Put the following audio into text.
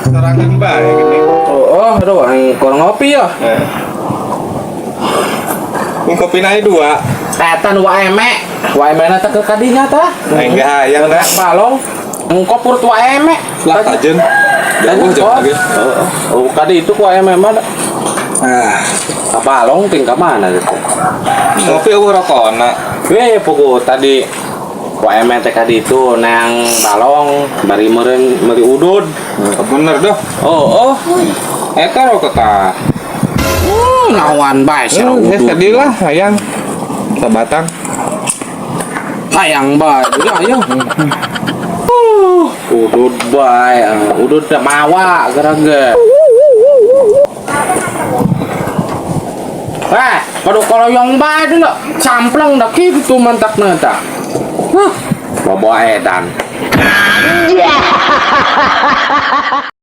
Sorangan bae gini. Oh, aduh, aing kurang ngopi ya. Eh. Ini kopi naik dua. Eta nu wae eme. Wae eme na teh ke kadinya tah. Aing ge hayang dah. Balong. Engko purut wae eme. Lah kajen. Jauh jauh lagi. Heeh. Oh, kadi itu ku wae eme mah. Ah, Ka balong ting ka mana gitu. ngopi eueuh rokona. Weh, pugu tadi wae eme teh kadi itu nang balong bari meureun meuli udud. Bener dah. Oh. Eta rokok tah. Ngawan bae sia Eh, udud. sedih lah hayang. Sabatang. Hayang bae ya ayo. Udud bae, udud teh mawa gara-gara. Eh, waduh kalau yang bae dulu sampleng dah kitu mantakna tah. Huh, bawa edan.